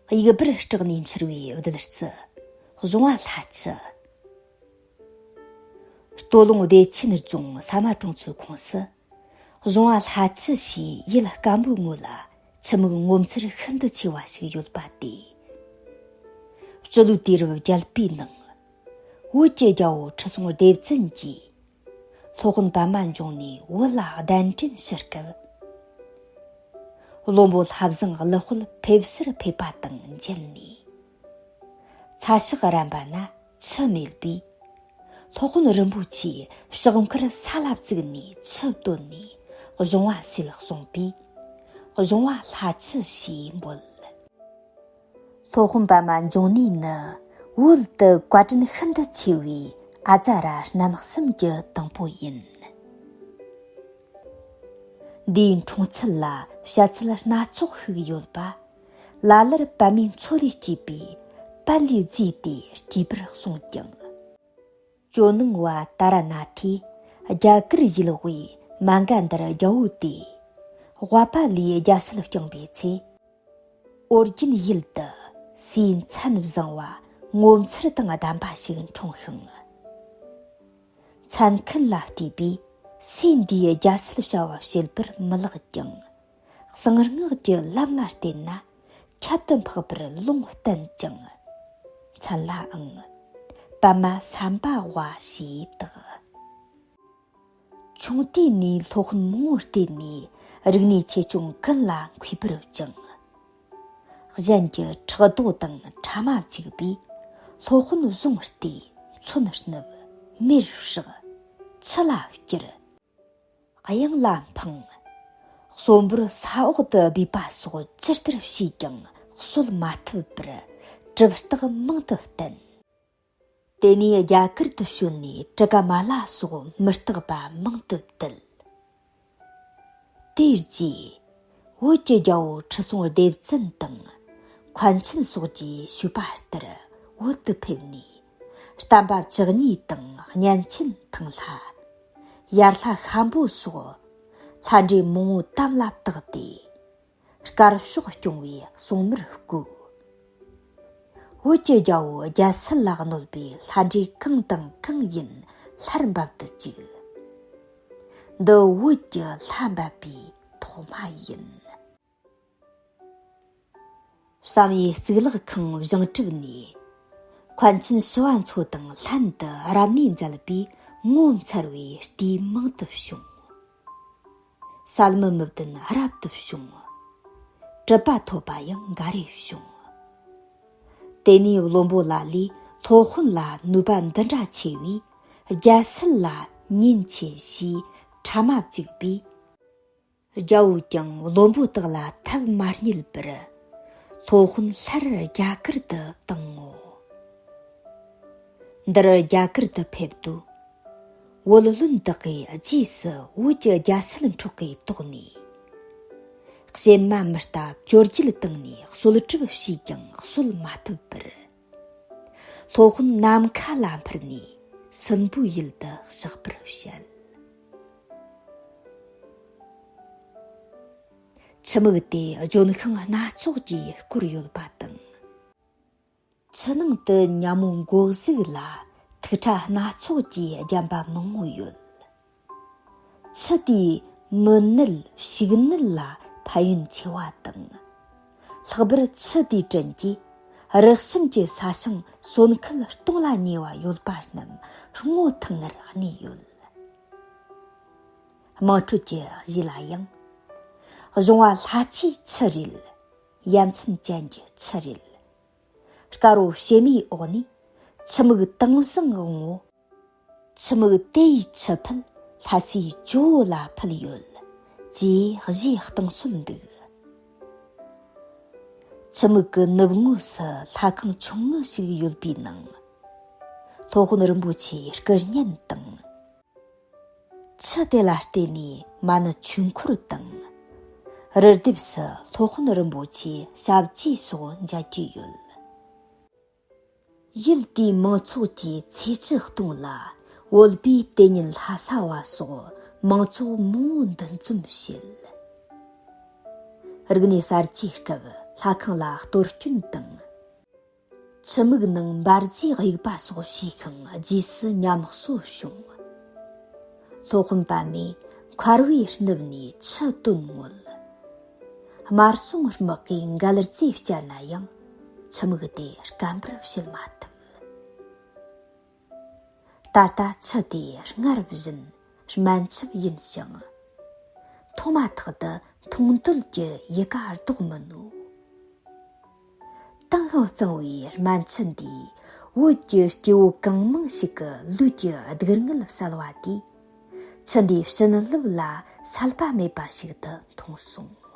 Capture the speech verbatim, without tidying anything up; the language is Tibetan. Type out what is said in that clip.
དབྱུག་པར་སྐྲག་ནས་འཕྱུར་བའི་བདུད་རྩི། གཞུང་བ་ལྷ་ཆུ། སྟོད་ལུང་བདེ་ཆེན་རྫོང་ས་མ་གྲོང་ཚོའི་ཁོངས་སུ། གཞུང་བ་ལྷ་ཆུ་ཞེས་ཡུལ་སྐམ་པོའི་ངོས་ལ་ཆུ་མིག་ངོ་མཚར་ཤིན་ཏུ་ཆེ་བ་ཞིག་ཡོད་པ་སྟེ། སྤྱི་ལོའི་དུས་རབས་བརྒྱད་པའི་ནང་། བོད་ཀྱི་རྒྱལ་པོ་ཁྲི་སྲོང་ལྡེ་བཙན་གྱིས། སློབ་དཔོན་པདྨ་འབྱུང་གནས་བོད་ལ་གདན་འདྲེན་ཞུ་སྐབས། བློན་པོ་ལྷ་བཟང་གླུ་དཔལ་ཕེབས་སར་ཕེབས་པ་དང་མཇལ་ནས། ཚ་ཞག་རན་པ་ན་ཆུ་མེད་པས། སློབ་དཔོན་རིན་པོ་ཆེས་ཕྱག་འཁུར་ས་ལ་བཙུགས་ནས་ཆུ་བཏོན་ནས་གཞུང་བ་ཟེར་གསུངས་པས། གཞུང་བ་ལྷ་ཆུ་ཞེས་འབོད། སློབ་དཔོན་པདྨ་འབྱུང་གནས་ནི་བོད་དུ་བཀའ་དྲིན་ཤིན་ཏུ་ཆེ་བའི་ཨ་ཙ་ར་རྣམ་གསུམ་གྱི་དང་པོ་ཡིན། འདིའི་འཁྲུངས་ཚུལ་ལ་བཤད་ཚུལ་སྣ་ཚོགས་ཤིག་ཡོད་པ། ལ་ལར་པདྨས་མཚོ་ལས་སྐྱེས་པའི་དཔལ་ལས་བརྫུས་ཏེ་སྐྱེས་པར་གསུངས་ཀྱང་། ཇོ་ནང་བ་ཏཱ་ར་ནཱ་ཐས་རྒྱ་གར་ཡུལ་དབུས་མ་ག་འདར་རྒྱལ་པོ་དེས་དབའ་པ་ལའི་རྒྱལ་སྲིད་བསྐྱངས་པའི་ཚེ། ཨོ་རྒྱན་ཡུལ་དུ་སའི་མཚན་བཟང་བ་ངོ་མཚར་དང་ལྡན་པ་ཞིག་འཁྲུངས་ཤིང་། མཚན་མཁན་ལ་བལྟས་པས་སའི་འདིའི་རྒྱལ་སྲིད་བྱ་བ་བྱེད་པར་མི་ལགས་ཀྱང་། གསང་སྔགས་ཀྱི་ལམ་ལ་བརྟེན་ན་ཁྱད་དུ་འཕགས་པར་ལུང་བསྟན་ཅིང་། མཚན་ལའང་པདྨ་སམ་བྷ་ཝ་ཞེས་བཏགས། ཆུང་དུས་ནས་སློབ་དཔོན་མང་པོར་བསྟེན་ནས་རིག་གནས་ཆེ་ཆུང་ཀུན་ལ་མཁས་པར་བཅངས། གཞན་གྱི་ཕྲག་དོག་དང་ཕྲ་མ་བཅུག་པས་སློབ་དཔོན་བཟུང་སྟེ་མཚོན་བསྣུབས། མེར་བསྲེགས། ཆུ་ལ་བསྐྱུར། གཡང་ལ་འཕངས། གསོན་པོར་ས་འོག་ཏུ་སྦས་པ་སོགས་ཇི་ལྟར་བྱས་ཀྱང་གསོད་མ་ཐུབ་པར་གྲིབ་རྟགས་མང་དུ་བསྟན། དེ་ནས་རྒྱ་གར་དུ་བྱོན་ནས་ཊི་ཀ་མ་ལ་སོགས་མུ་སྟེགས་པ་མང་དུ་བཏུལ། དེའི་རྗེས་བོད་ཀྱི་རྒྱལ་པོ་ཁྲི་སྲོང་ལྡེ་བཙན་དང་མཁན་ཆེན་སོགས་ཀྱིས་ཞུས་པ་ལྟར་བོད་དུ་ཕེབས་ནས་བསྟན་པ་བཅུ་གཉིས་དང་གཉན་ཆེན་ཐང་ལྷ། ཡར་ལྷ་ཤམ་པོ་སོགས་ལྷ་འདྲེ་མང་པོ་དམ་ལ་བཏགས་ཏེ། དཀར་ཕྱོགས་སྐྱོང་བའི་སྲུང་མར་བསྐོས། བོད་ཀྱི་རྒྱལ་པོ་རྒྱལ་སྲིད་ལ་གནོད་པའི་ལྷ་འདྲེ་གང་དང་གང་ཡིན་སླར་འབབ་ཏུ་བཅུག། འདི་བོད་ཀྱི་ལྷ་འབབ་པའི་ཐོག་མ་ཡིན། བསམ་ཡས་གཙུག་ལག་ཁང་བཞེངས་གྲུབ་ནས། མཁན་ཆེན་ཞི་བ་འཚོ་དང་ལྷན་དུ་རབ་གནས་མཛད་པས་ངོ་མཚར་བའི་ལྟས་མང་དུ་བྱུང་། གསལ་མི་མི་བདུན་རབ་ཏུ་བྱུང་། གྲུབ་པ་ཐོབ་པ་ཡང་འགའ་རེ་བྱུང་། དེ་ནས་བློན་པོ་ལ་ལས་སློབ་དཔོན་ལ་ནུས་པ་འདི་འདྲ་ཆེ་བས་རྒྱལ་སྲིད་ལ་ཉེན་ཆེ་ཞེས་ཕྲ་མ་བཅུག་པས། རྒྱལ་པོས་ཀྱང་བློན་པོ་དག་ལ་ཐབས་མ་རྙེད་པར་སློབ་དཔོན་སླར་རྒྱ་གར་དུ་བཏང་ངོ་། འདིར་རྒྱ་གར་དུ་ཕེབས་དུས། བོད་བློན་དག་གིས་རྗེས་སུ་བོད་ཀྱི་རྒྱལ་སྲིད་འཕྲོག་གི་དོགས་ནས། གཤེད་མ་མི་རྟ་བཅོ་བརྒྱད་བཏང་ནས་གསོད་གྲབས་བྱས་ཀྱང་གསོད་མ་ཐུབ་པར། སློབ་དཔོན་ནམ་མཁའ་ལ་འཕུར་ནས་སྲིན་པོའི་ཡུལ་དུ་གཤེགས་པར་བཤད། ཆུ་མིག་དེ་ལྗོན་ཤིང་སྣ་ཚོགས་ཀྱིས་བསྐོར་ཡོད་པ་དང་། ཆུ་ནང་དུ་ཉ་མོ་མགོ་གཟུགས་ལ་ཐིག་ཁྲ་སྣ་ཚོགས་ཀྱིས་བརྒྱན་པ་མང་པོ་ཡོད། ཆུ་དེའི་མུ་ནད་ཕྱུགས་ནད་ལ་ཕན་ཡོན་ཆེ་བ་དང་། ལྷག་པར་ཆུ་དེའི་དྲིན་གྱིས་རི་གཤམ་གྱི་ས་ཞིང་སོན་ཁལ་སྟོང་ལ་ཉེ་བ་ཡོད་པ་རྣམས་རྔོ་ཐང་ངེར་གནས་ཡོད། དམངས་ཁྲོད་ཀྱི་གཞས་ལ་ཡང་། གཞུང་བ་ལྷ་ཆུའི་ཆུ་རེད། ཡ་མཚན་ཅན་གྱི་ཆུ་རེད། དཀར་པོ་བྱེ་མའི་འོག་ནས་ཆུ་མིག་དྭངས་བཟང་འོང་ངོ་། ཆུ་མིག་དེ་ཡི་ཆུ་ཕུད་ལྷ་སའི་ཇོ་བོ་ལ་ཕུལ་ཡོད། ཅེས་གཞས་གཏོང་སྲོལ་འདུག། ཆུ་མིག་གི་ནུབ་ངོས་སུ་ལྷ་ཁང་ཆུང་ངུ་ཞིག་ཡོད་པའི་ནང་། སློབ་དཔོན་རིན་པོ་ཆེའི་སྐུ་བརྙན་དང་། ཆུ་དེ་ལ་བརྟེན་ནས་མ་ཎི་ཆོས་འཁོར་དང་། རི་ལྡེབས་སུ་སློབ་དཔོན་རིན་པོ་ཆེའི་ཞབས་རྗེས་སོགས་མཇལ་རྒྱུ་ཡོད། ཡུལ་དེའི་མང་ཚོགས་ཀྱི་ཚེས་བཅུ་སྟོང་ལ་བོད་པའི་དེ་ཉིད་ལྷ་ས་བ་སོགས་མང་ཚོགས་མང་པོ་འདུ་འཛོམས་བྱེད། རིག་གནས་གསར་བརྗེའི་སྐབས་ ལྷ་ཁང་ལ་གཏོར་སྐྱོན་དང་། ཆུ་མིག་ནང་འབར་རྫས་གཡུགས་པ་སོགས་བྱས་ཤིང་རྗེས་སུ་ཉམས་གསོ་བྱུང་། སློབ་དཔོན་པདྨས་མཁར་བའི་སྣུབས་ནས་ཆུ་བཏོན་མོད། དམར་སྲུང་དམག་གིས་འགལ་རྫས་བསྐྱལ་ན་ཡང་ཆུ་མིག་དེ་སྐམ་པར་བྱེད་མ་ཐུབ། ད་ལྟ་ཆུ་དེ་སྔར་བཞིན་སྨན་ཆུ་ཡིན་ཞིང་། འཐུང་མ་ཐག་ཏུ་འཐུང་འདོད་ཀྱི་ཡི་ག་ལྡོག་མིན་ནོ། དྭངས་ཤིང་གཙང་བའི་སྨན་ཆུ་འདིས་བོད་ཀྱི་སྐྱེ་བོ་གང་མང་ཞིག་གི་ལུས་ཀྱི་སྡུག་བསྔལ་བསལ་བ་དེས། ཆུ་འདིའི་བྱིན་རླབས་ལ་སལ་པ་མེད་པ་ཞིག་ཏུ་མཐོང་སོང་།